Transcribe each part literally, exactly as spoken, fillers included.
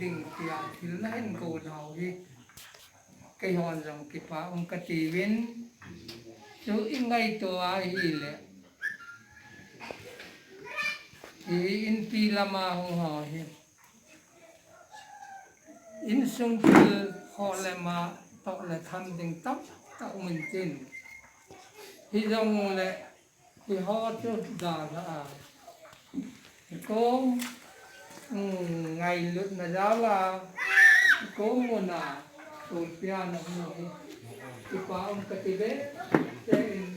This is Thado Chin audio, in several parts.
Ding tia thil na hin ko nau hi. Keihon jong kipa um kati uvin. Chu i ngaito ahile. Hi inpi lama hung ho hi. Insung thil ho le ma toh le tham ding tamtah um in tin. Hi jong le Hi ho chu dalha a. Kom, um, ngailutna jal a. Kom muna, Tolpi a na mu hi. Kipa um kati be, te in,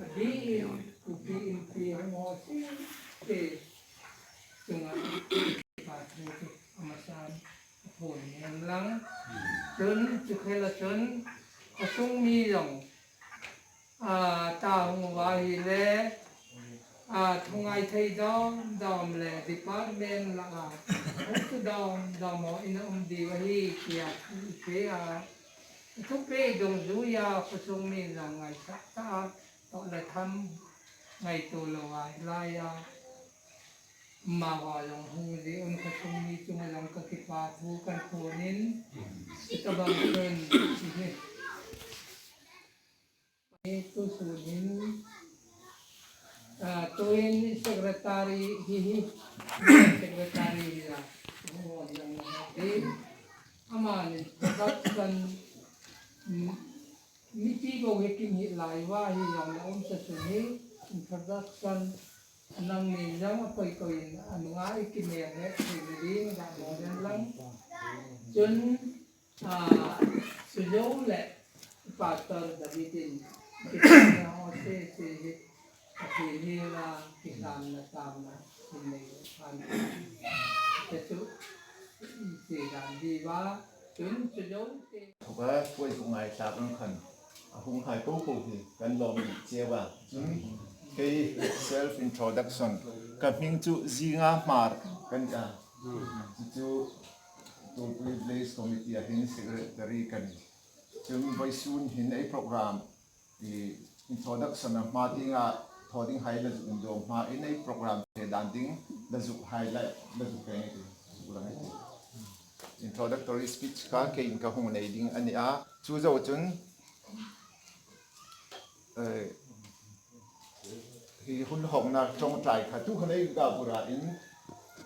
a di in, upi in pi hung ho si, te, chunga, pa thu chu, amasan, a phone hen lang. Chun, chu khela chun, a sung mi jong, A, ta hung uva ahile, a, thungai thei dom dom le department lah a, hung tu dom dom ho in a um diu ahi, tia, thei a, thupeh dungjuia, khosung mi jong ngaisah tah a, toh le tham ngaito lou a, hilai a, amaho jong hung ji un khosung mi chunga jong ka kipa thu kan thon in, hitabang chun, Tusun in, ah, tuin secretary hi hi, secretary hi la, amani production, mm, mipi bou hi kin hi lai uva hi jong la um sa sun hi, introduction, nangni jong a koi koi in, a nunga i kinel le, thei le ding, ga mo den lang. Chun, Ah, Sujou le Pastor David in, kipana ho sese hi, Pathen henga, kisamna tamna, in nei phan. Te chu, i che dan di va, chun Sujou te. Thoka, koi ku ngai sa kan khan, a hung hai ko ko hi, kan lom cheu va. Chun, kei self introduction, ka hming chu Zinga Hmar, kan, ah, chu, Tulpui Village Committee a hin secretary ka nei. Chun vawisun hin ei program, i introduction a hma dinga, tho ding hai la zuk in dawm hma in ei program te dan ding la zuk hai la, la zuk peng ei ti, zuk lang ei ti. Introductory speech kha kei in ka hung nei ding a ni a. Chu zo chun, eh, Hi hun hokna ṭawngṭai kha tu khan ei ga bura in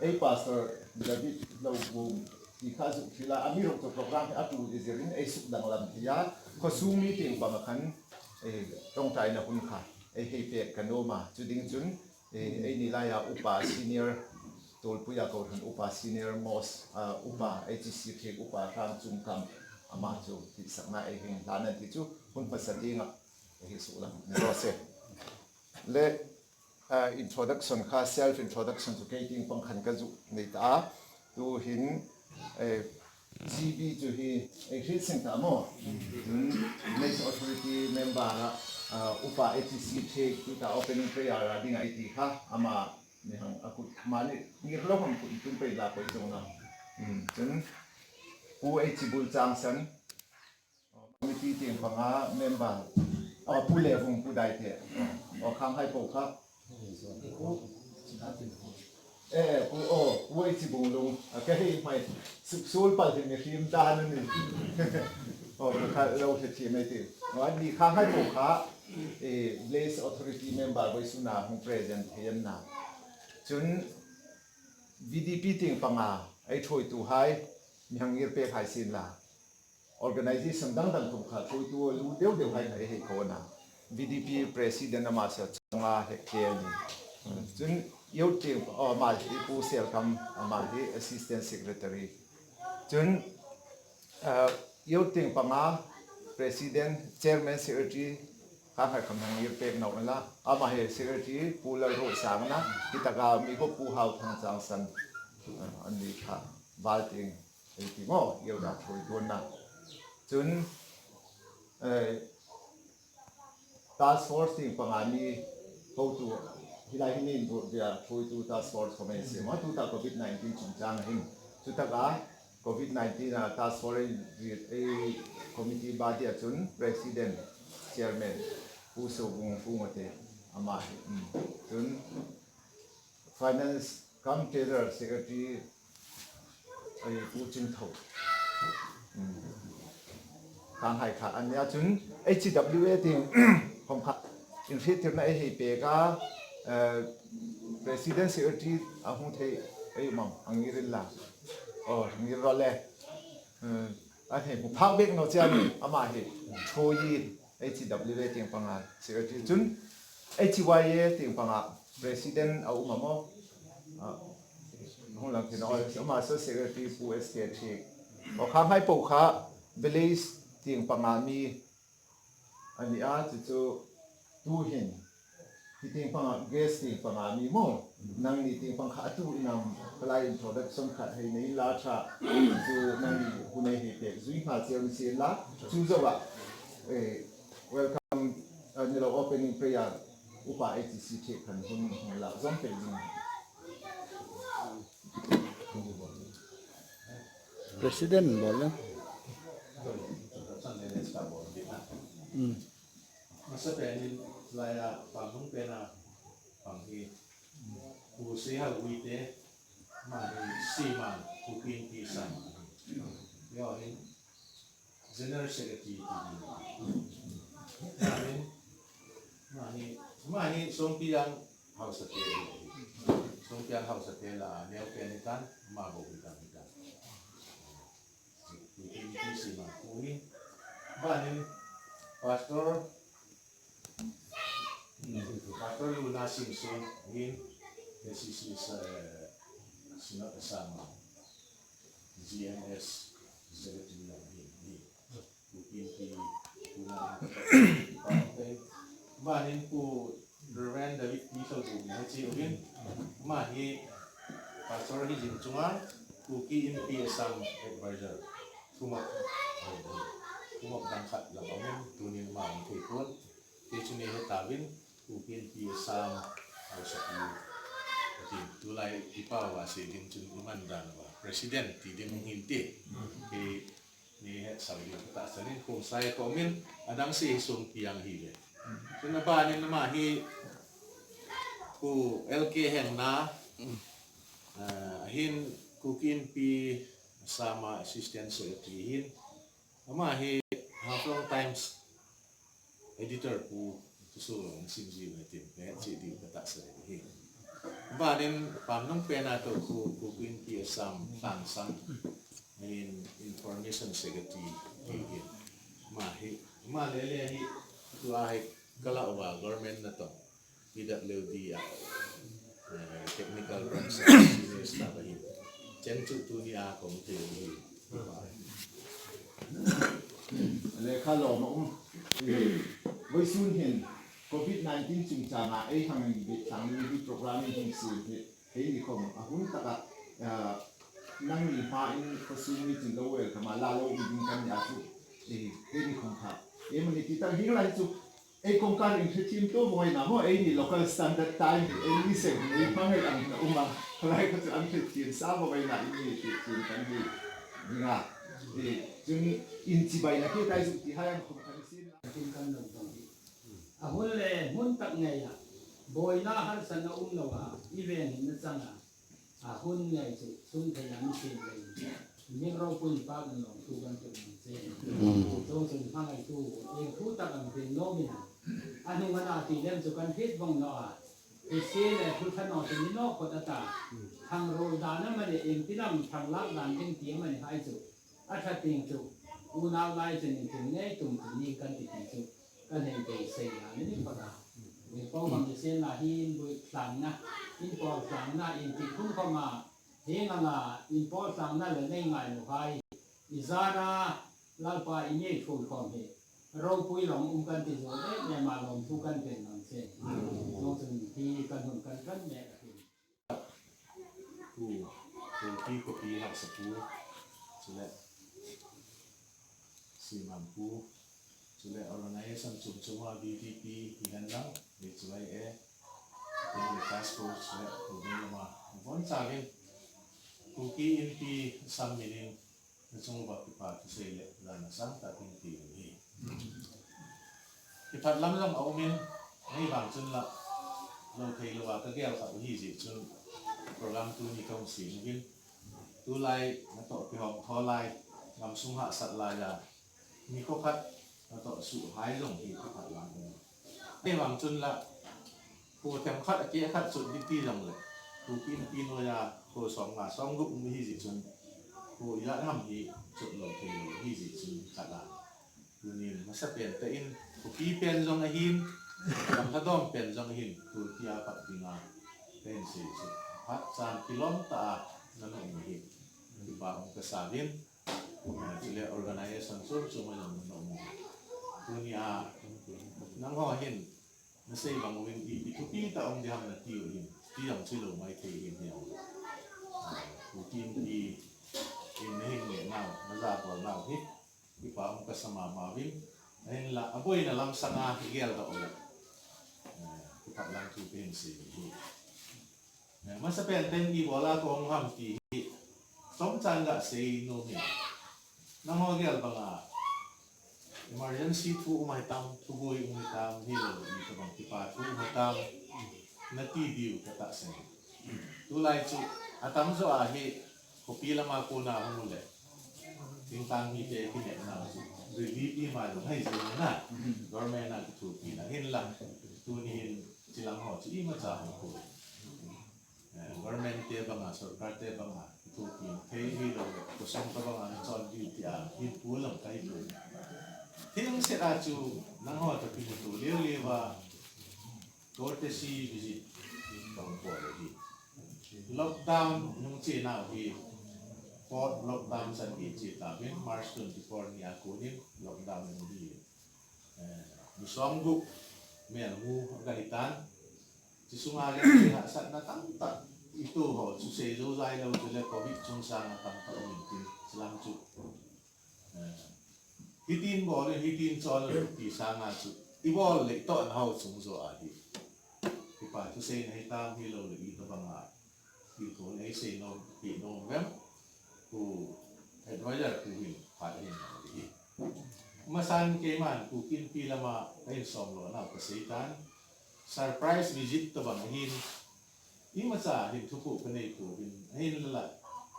ei Pastor David Hlaupuam ti kha zuk thila, amiruokchu program hi a tul i zir in ei suk danglam thei a, khosung meeting bang a khan, eh, ṭawngṭaina hun kha ei hei pek ka nuom a, chu ding chun, eh, eini laia upa senior, Tulpui a kohran upa senior most, ah, upa H C Thiek upa Hrangchungkam ama chu tihsakna ei hei hlan a ti chu hun hmasa ding a Hi suk lang. Joseph. Le, ah, introduction kha, self introduction chu kei ting pang khan ka zuk nei ta a. Tu hin, eh, G B chu hi, eh, hriet seng ta maw. Tun, Village Authority member a, ah, Upa H C Thiek, tu ta opening prayer a ding a i ti kha, ama ni hang a kut, mani, ni lo hang kut tum pei la koi zong na. Hmm, tun, Pu H C Bulchangsan, Committee tieng panga member, aw, Pu Levung, Pu Daite, aw, Khanghai po kha. Eh, Pu, aw, Pu H C Bunglung, a ka hei mai, suk sul pal hi mi hrim dan a ni. Aw, ka kha lo hre thiam ei ti. Aw, ni Khanghai po kha, eh, Village Authority member vawisun a hung present thei an na. Chun V D P tieng panga, ei thuoituhai, mi hang ngir pek hai sin la. Organization dang dang khom kha thuoitu lu deu deu hai kha i hei kho na. V D P President ama sa chunga he ke ni. Chun youth tieng, oh, ama hi Pu Selkam, ama hi Assistant Secretary. Chun, uh, youth tieng panga President, Chairman, Secretary, Khanghai kham hang ngir pek nau la. Ama hi Secretary, Pu Lalrosang na, kitaka mi ko Pu Hauthangchangsan, uh, an ni kha, val tieng. Ei ti maw, i lo thuoituhna. Chun, eh, task force tieng panga ni hotu, hilai hi ni bu dia thuoitu task force khom ei si maw, tu ta covid nineteen chungchang hin. Chu taka covid nineteen a task force ei, ei committee ba dia chun president, chairman, Pu Sobung, Pu Ngote, ama hi. Hmm. Chun, Finance cum Treasurer Secretary, eh, Pu Chingtho. Hmm. Kanghai kha, ania chun H W A ding, hom kha, in hriet tirna ei hei pek a, eh, President Secretary a hung thei, ei um am, a ngir inla. Oh, ngir ro le. Hmm. A hei, mu phak bek no chia ni, ama hi, Thoyi, H W A ding panga, Secretary chun, H Y A ding panga, President a um am o. Ah, hung lang thei no, ama so Secretary Pu S K Thik. O kha mai po kha, Village ding panga mi, ani a, chu chu, tu hin, Hi ding panga, guest ding panga mi mo. Nangni ding pang kha atu inam, kalai introduction khat hei nei la tha. Chu nangni hu nei hei pek. Zui nga cheu ni si la. Chu zo a. Eh, welcome, uh, nilo opening prayer. Upa A T C thei khan hun, hun la. Zom pe ding. President bol le. Hmm. Masa penin laya pamung pena pang hi. Pu Seihal Uite, ma hi Seimang, Pu Kin Pi Sam. Yo hin General Secretary ti ni. Ma hin, ma hi, ma hi Songpiang House te. Songpiang House te la, neo penitan, ma bo hitan hitan. Pu Kin Pi Seimang pu hi. Banin Pastor, Pastor Luna Simpson hin, S C C sa, eh, Sinot Sama, G M S Secretary lang hin, hin. Pu Kin Pi, Pu Luna, Banin Pu Reverend David Pi Thaobu ni ha chi uvin. Ma hi Pastor hi jing chunga Kuki Inpi Assam Advisor. Thumop, thumop dang khat lam amin, tunin ma ang thei pon. Te chu ni he tavin, Kuki Inpi Assam House of Youth. Ati, tulai ipa wa se din chun iman dan wa. President ti din hung hin ti. Ke Ni he sau ding kata sanin, kum sai ko min, adang si sung piang hi le. Tuna ba ni nama hi, ku L K Heng na, ah, hin Kuki Inpi Sama Assistant Secretary hin, ama hi Haflong Times editor pu, tu su long sim ji mai tin, ne, chi di kata sa hi. Banin pam nong pena to ku, Kuki Inpi Assam, Tangsang, in information secretary, hi, hi. Ma hi, ma le le hi, tu a hi, kala uva government na to, P W D a, eh, technical branch, senior staff hi. Chen chu tu ni a kong te hi. Lekha lom a um. Eh, voisun hin covid nineteen chungchang a ei hang in bit tang ni hi program in hung sim hi. Hei ni khom a hun taka, ah, nang ni pa in khosung ni chin lo welcome a la lo ni ding kan ni a chu. Eh, hei ni khom kha. Eh, mani ti tak hing lai chu. Ei kong kar in hriet thiem to vang ei na mo, ei ni local standard time, ei ni seng, ei hmang ei ang na um a, lai ka chu an hriet thiem sa vang ei na, ei ni hriet thiem kan hi, ni nga. Eh, chun in chibai na ke tai zu ti hai ang khom kan sin. Tin kan lo tong hi. A hun le, hun tak ngei a. Boina harsatna um lo a, i ven hin na chang a. A hun ngai chu, sun thei an sin lei. Min ro pun pa kan long thu kan tu min che. Mm. Chong chun hmangai tu, eng thu tak ang tin no min. A nung ana ti lem chu kan hit vong no a. I se le thu tha no chu ni no kot ata. Thang ro dan a mani eng ti lam thang lak dan ding ti a mani hai chu. A tha ting chu, unau lai chen in thil ngei tum tum ni kan ti ti chu, kan hei beisei na ni ni pha na. Ni pau bang ni sen la hin bui thlang na, in pawl thlang na, in ti khum khom a, hi nga nga, in pawl thlang na le nei ngai lo hai. I zana, Lalpa i ngei thum khom hi. Ropui long um kan ti zo, eh, ne ma long thu kan pen nang chen. Zo chun hi kan hun kan kan ne ka hin. Pu, Pu Pi Kopi Haosapu, chule Simang Pu, chule organization chom chom a V D P, Hihenlang, H Y A, chule task force, chule Pu Dei Lama, bon chauvin, Kuki Inpi Assam minin, Na chung uva kipa thusei le lana sang tah in ti u hi. Kiphat lam jong a um in, hei vang chun la, lo thei lou a ka gel kha u hi jeh chun, program tuni ka hung sem uvin. Tulai natoh kihong tho lai, gamsung hahsat lai a, nikho khat natoh suh hai jong hi khat lang um. Ahivang chun la, kho themkhat a keh khat chun ding ti jong le, Kuki Inpi noiya kho somnga somgup um hi jeh chun, kho ijat ham hi chun lou thei lou hi jeh chun khat a. Tunin masapen tah in, khopi pen jong ahin, gamla dom pen jong ahin, tulpi a pat dinga kahin sei chu, phat chan kilom tah a nana um u hi kipa um kasa uvin, eh, chule organization chom chom a jong nana um u hi. Tunia nangho hin nasei bang uvin ipi thupi tah um ding ham nati u hin, ti jong chu lou maithei hin hi jong. Ah, Kuki Inpi in nahin neh nau, najabol nau hi kipa um kasa mama uvin. Ahinla, aboina lam sanga igeldoh u le, eh, kipah lang thu kahin sei u hi. Eh, masapen tah in ibola kahung ham ti hi chomcha gasei nom in. Nangho gel banga emergency thu um ahitam, thuboi um ahitam, hilou le itobang kipa thu um ahitam, nati diu katahsan. Tulai chu atamjo a hi khopi lama kona hung u le, thingtang mite kinepna chu relief ima lou hai jing na, government a kithopina hinla, tuni hin chilang ho chu imacha hung poi. Eh, government te banga, sorkar te banga kithopina thei hilou le, khosung tobanga nachon diu tia hin pu lam kahi poi. Thilse a chu nangho toh kimuto leu leu a, courtesy visit kahung bol u hi. Lockdown nung che nau hi, fourth lockdown chan gei che tauvin, March twenty-four ni a konin lockdown nung hi. Eh, ni somgup melmu aga hitan. Chusunga le hahsatna tamtah ito ho chu sei jou jai lou chule covid chung sanga tamtah um intin, chulang chu, eh, hitin bol in, hitin chol in ti sanga chu ibol le itohna ho chung jo ahi. Kipa thuseina hitam, hilou le itobanga tilkhou nei sei nom, pi nom vem. Khu advisor khu hin phat ahin mang ding hi. Masan keiman Kuki Inpi lama kahin somlo nau kasei tan. Surprise visit tobang ahin, imacha hin thupeh kanei pouvin, ahinla,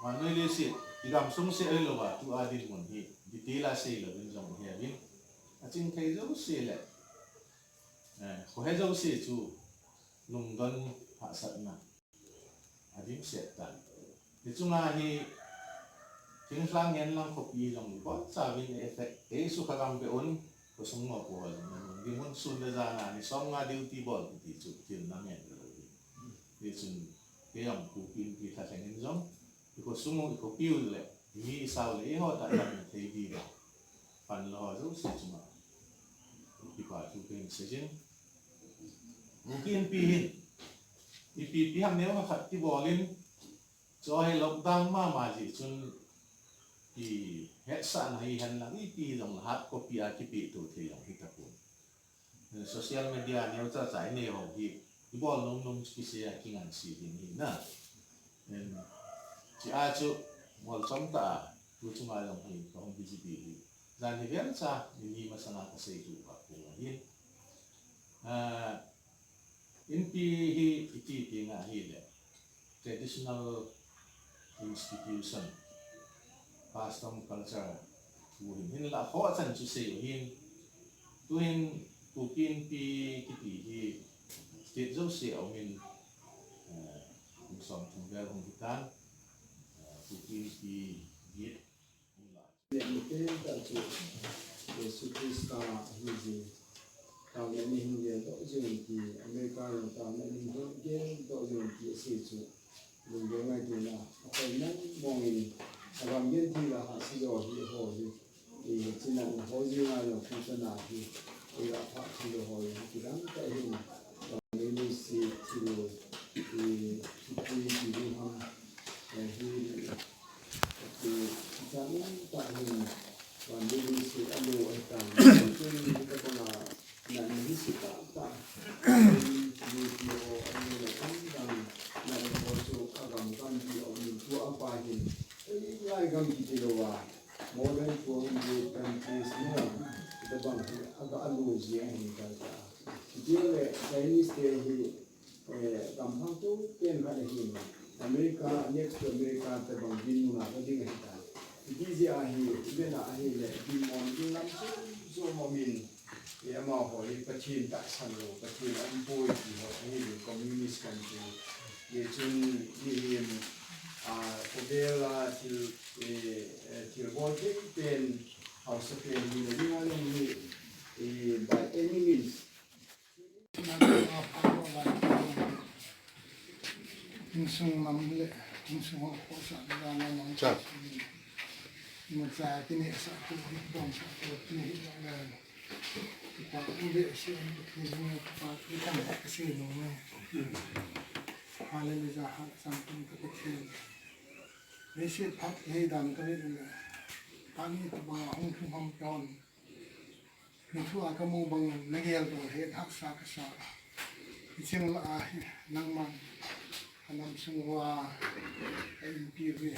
vannoi leiset, igamsung seh ahilouva, tua dinmun hi detail a seilouvin jong iheuvin, aching thei jouse le, eh, khohe jouse chu lungdon hahsatna adimset tan. Hichunga hi, thinglhang henlang khopi jong ibonchauvin effect, eisukha gam beh un, khosung mopo ho jong nanung ding un, sun le jan a ni somnga duty bol kiti chu thil namen lou hi. Hichun, kei jong Kuki Inpi thalheng in jong, ikhosung u, ikhopi u le, imi isao le, eiho tah damna thei dinga panla ho jouse chunga kipa thu kahin seijin. Kuki Inpi hin ipi ipi ham neo khat kibol in, chu hi lockdown mama jeh chun kihetsahna hihen lang ipi hijongle hard copy a kipehto thei jong hitapon. Social media neocha cha inei ho hi ibol nom nom chu kisei a kingansei ding hi na. Hichea chu molchom tah a tu chunga jong hi kahung busy ding hi. Jan hi velcha ni ni masanga kasei tu ka pu ahi. Ah, Inpi hi iti ti nga hile traditional institution, custom culture, tu hin, hinla kho chan chu sei u hin, tuhin Kuki Inpi kiti hi state jouse a um in, eh, kum somthum vel hung hitan, eh, Kuki Inpi gate hung la. Pen tah chu Jesu Christa ahi jeh, taona ni hin geldoh jing ti, America jong taona ni hin geldoh jing ti asei chu, lunggel ngaito na, akhoi mong mong in, agam genthei la hahsa jo hi ho hi, hiche na ho jing a jong phatna hi, eiga phat thei lou ho hi, kidang tah hin, taona ni si thil, hi, thupui ti ding ham, eh, hi, Ati, chang tah hin, van ding se alo ahitan, chun hitobanga natna hi se tah tah. Chun, nupi ho, anu le dang dang, natna ho chu agam gam ti aum in, tua apa hin, eilai gam kiti louva, more than two hundred countries mo, hitobang hi aga alo jeng ahin kal tah. Chutile Chinese te hi, eh, gam phangtou pen khat ahin, America, next to America, tabang dinmun a ding ahi ta. Iti jeh a hi, iben a ahile, dinmun ding lam chu, chu mo min, i amaho hi Pathen tahsan lou, Pathen umpoi ti ho, ahile communist country. Hichun, mihem, a, khovel a thil, e, e, thilbol thei pen, haosa pen, hina ding a lou hi, e, by any means. Insung lam le, insung ho khohsah le, lam lam. Cha. Imacha kinehsah tu, dongsa tu, kineh le. Kipa u le, si an, kipa u le, kipa u le, kipa u le. Hallelujah, ha, sam tum ka Pathen. Leiset phat hei dan ka le le. Ani tabang a hung hung ham ton. Nithu a kamu bang nagel doh het hahsa kasa. Hicheng lah a hi nangman alam sung uva a inpi uve.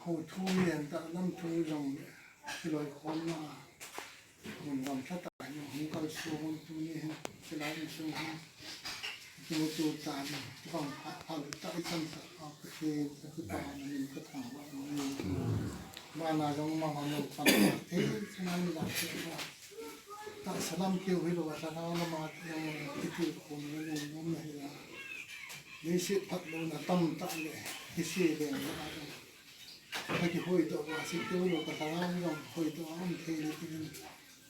Hou thu hi anta lam thu jong kiloikhomna mun gamlha tah a hung kalson tuni hin kilai insung hin. Tutu tan, tubang phat phat tah i chan tah a, Pathen, ka kipana min ka thangvah in. Mana jong mama jong pan, eh, chana ni la, tahsa lam keu hilou a, lhagao lama jong kitilkhouna nei nom ahi a. Leiset phatlouna tamtah le, kisei leng la jong. Ka kihoidoh uva, sei keu lou ka lhagao jong hoidoh a um thei le tin.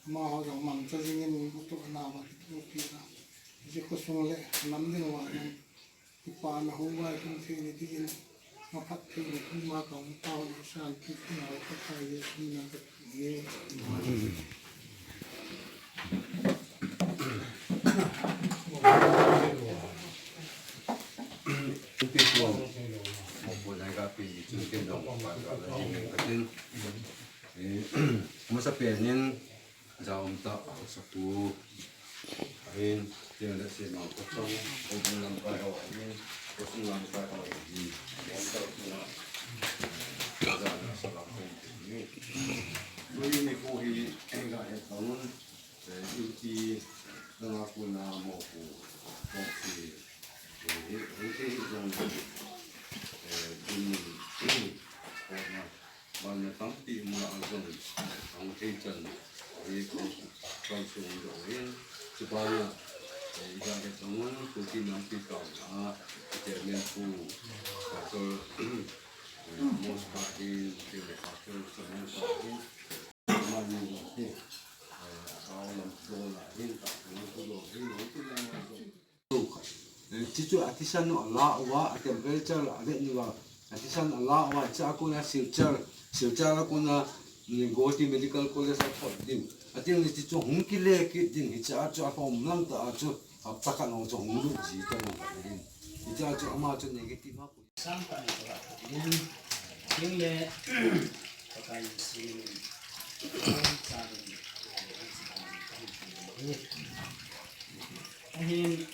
Amaho jong mangcha jingin atohna uva kitoh pi a. Hiche khosung le nam ding uva jong kipana hung vaihom thei le tin. Maphat thei le tin ma ka hung tao le san pi tin a ka thai le tin na ka ti. Masa pen in, jaum ta, sapu, ahin, tin le se mang ko chong, ko lam kai ho, ahin, ko sung lam kai ho, ahin, jaum ta, tin a, ja na sa lam kai, ahin. Ko ni ko hi, ga he ta un, Eh, inti dang a kona mopo, mopo, eh, eh, eh, jong, eh, dinmun, kona, bana tampi um a jong, ahung thei chan, eh, kong, kong sung jong, eh, chubana, eh, iga he tong, Kuki nampi kauna, chairman pu, Pastor, eh, Amos pa hin, eh, Pastor Samuel pa hin, Chuchu athisan u ala uva, a temperature la avet uva, athisan ala uva, hiche a kona Silchar, Silchar a kona, mm, Guwahati Medical College a thot ding. Atin hiche chu hung kile kit ding, hiche a chu akhom lang ta a chu, hapta khat nung chu hung lut ji ta nung khat ding. Hiche a chu ama chu negative a. Sang ka ni ka ba ka din. Ding le, ka kai si. Sa ni. Ahin,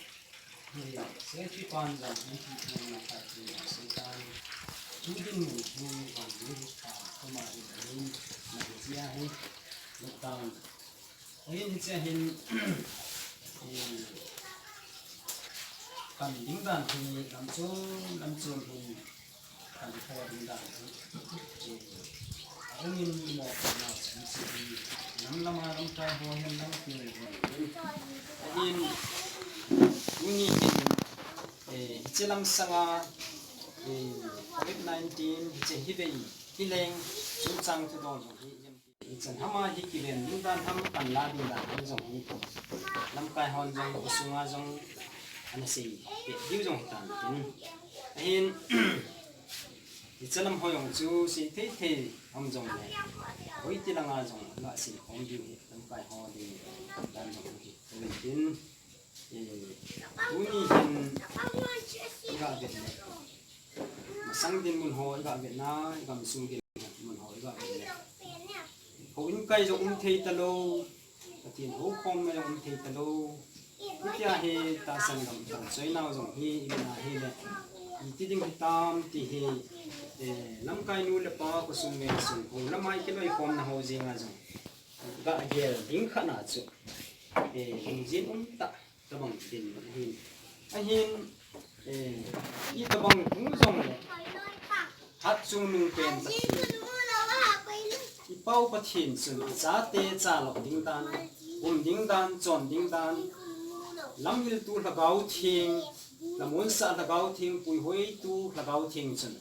hi, se ki pan jam ni ki pan na ka ki na se kan. Tu ding ni ki pan ni ka ko ma ni ni na ki ya hi. Lockdown. Ahin hiche hin, eh, kan ding dan hi lamchom, lamchom hin kan kho ding dan hi, eh, a um in mo kan na sim si hi, lam lama lamkai ho hin lam pi ho. Ahin, tuni hin, eh, hiche lam sanga, eh, covid nineteen, hiche hi vei, hi leng, chungchang thudol jong hi, Hichan hama hi kiven ding dan ham, pan la ding dan ham jong hi. Lamkai hon jong, u sunga jong, ana sei, pe, diu jong hitan tin. Ahin, hiche lam ho jong chu, sei thei thei, ham jong le. Hoi ti langa jong, la sei, hom diu hi, lamkai ho ding dan jong hi. Hoi tin, eh, tuni hin, iga vet le. Masang dinmun ho iga vet na, igam sung dinmun ho iga vet na. Houin kai jong um thei talou, Pathen houkhomna jong um thei talou. Hitia hi tahsan gam tah choi nau jong hi, iga na hi le. Iti ding hitam ti hi, eh, lamkai nu le pa khosung le sung ho lamkai kiloikhomna ho jenga jong. Ga gel ding khat na chu. Eh, lungjin um tah. Tabang din ahin. Ahin, Eh, itobang hung jongle, hatchungnung pen Pathen, i Pau Pathen chun achate chalou ding dan, um ding dan, chon ding dan, lamhiltu Lhagao Theng, lamunsah Lhagao Theng, puihoitu Lhagao Theng chun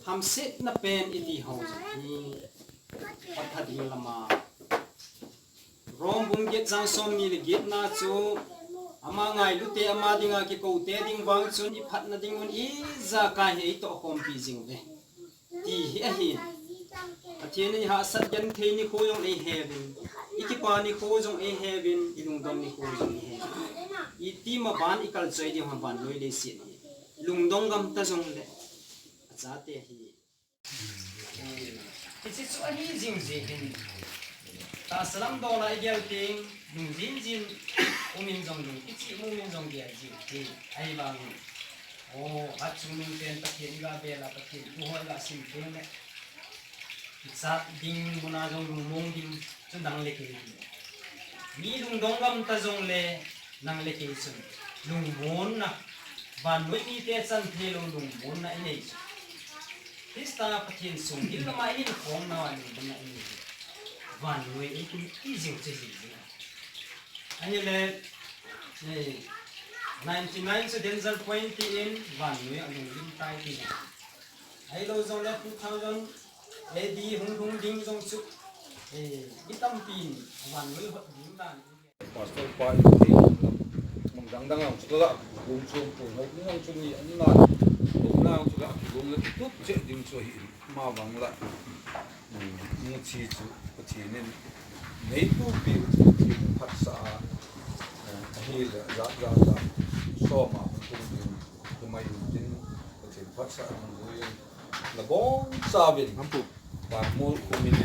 hamsetna pen iti ho jong hi, phatthei ding lama Rom bung get chang somni le getna chu, ama ngailute ama dinga kikoute ding vang chun iphatna dingun ijakai hi eitoh khompi jing uve, ti hi ahi. Pathen in eihahsat genthei nikho jong eiheuvin, ikipa nikho jong eiheuvin, ilungdon nikho jong eiheuvin. Iti ma ban ikal choi ding ham, vannoi leiset hi lungdong gam ta jongle, achate hi. Hiche chu ahi jing jeh in, tahsa lam dol a igel teng, lungjin jin umin jong, lungkichih umin jong gel jing thei. Ahivangin, o, hatchungnung pen Pathen iga bel a, Pathen thu ho iga sim teng le, ichat ding muna jong lungmong ding chu nang le kei hi. Mi lungdong gam ta jongle, nang le kei chun lungmonna, vannoi mite chan theilou lungmonna inei chu, Christa Pathen sunggil lama ihin khom nauva lungmonna inei chu, vannoi eikin ti jing chu hi jing. Ahile, eh, ninety nine chu danger point tin, vannoi a lunglim tai ti. Ahilou jongle two thousand A D hung lhung ding jong chu, eh, mi tampin vannoi hot ding dan. Pastor pa in thei lam, mun dang dang ang chu la, lung chung chung ho, lung chung ni an na, lung na ang chu la, lung la tup che ding chu hi, ma vang la. Hmm, mu chi chu, Pathen in, nei tu pi, phatsah a, eh, ahile, ja, ja, ja, soma, tung ding, tumai tin, Pathen phatsah a, tung ding, na bon sa vin, Ampu. Pan mu, kumin,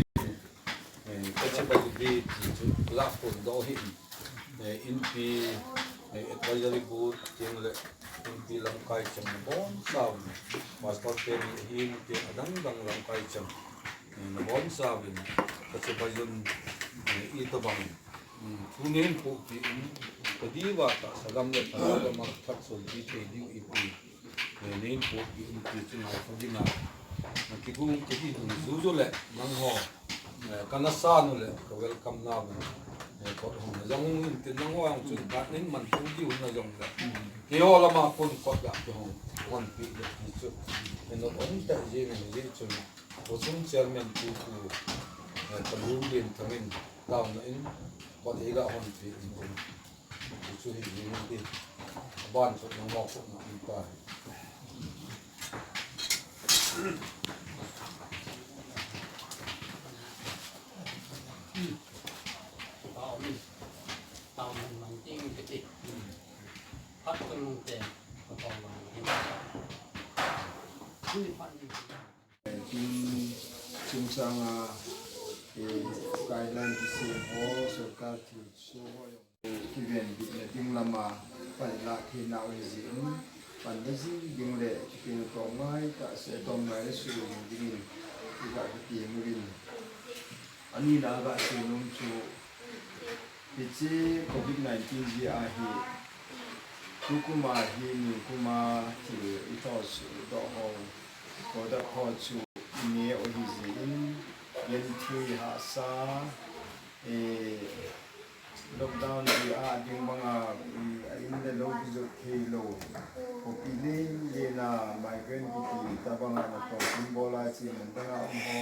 Eh, kachi pai di ti chu la phun do hi, eh, Inpi, eh, advisory board, tin le Inpi lamkai chang na bon sa, Pastor te ni hin tin adang dang lamkai chang, eh, na bon sa vin, kachi pai jun, eh, itobang, mm, tunin pu pi in, kadiva tahsa lam le thana lam a phatchompi thei diu ipi. Eh, nei inpuipi umpi chu ngai kha ding a. Na kigong, kigong juju le, nangho, eh, kana san u le, ka welcome nau le, eh, kot hung na jong hung in tin nangho ang chu, ka nin man pu diu na jong le. Keiho lama kon kot la kihong, hon pi le ti chu. Eno om ta ji ni ji chu. Khosung chairman pu pu, eh, ka lum din thamin, tao na in, kot hi la hon pi in tin. Chu hi jing in ti. Ban chu nang mo ko na in ta. Tao ni. Tao nang nang ting ke ti. Pat ko nung te. Ko tao nang hin. Ni pat ni. Tin, chungchang a, eh, guideline kisem ho, sorkar thilsoh ho jong kivenbitna ding lama panlah theinau ahi jeh in, panla jing ding le, kitilkhou ngai tah seh, tong ngai le sui ding dingin, iga kiti uvin. Ani na ga sei nom chu, hiche covid nineteen jeh a hi, tukum a hi nikum a thil i thosei doh ho, product ho chu i neh u ahi jeh in, genthei hahsa, eh, lockdown jeh a ding banga, i, a in le lou kijot thei lou, khopi len len a migrant kiti tabang a natong tinbol a chim mun dang a um ho,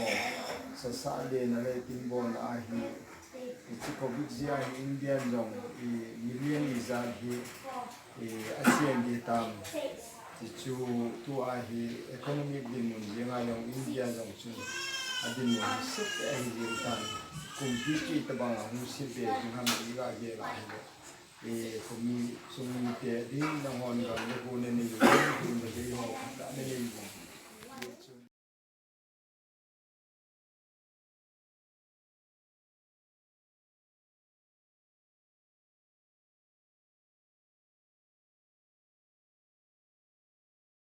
sasa len a le tinbol a hi, hiche covid jeh a hi India jong i million ijat hi, eh, asen ding tam. Hichu tua hi economic dinmun jeng a jong India jong chu adinmun set ahi jeng tan. Kumpi chu itobang a hung se be ding ham ti ga gel a hile, eh, khomi chung mite ding nanghon gam le gu nanei u, gu nanei ho khat nanei u.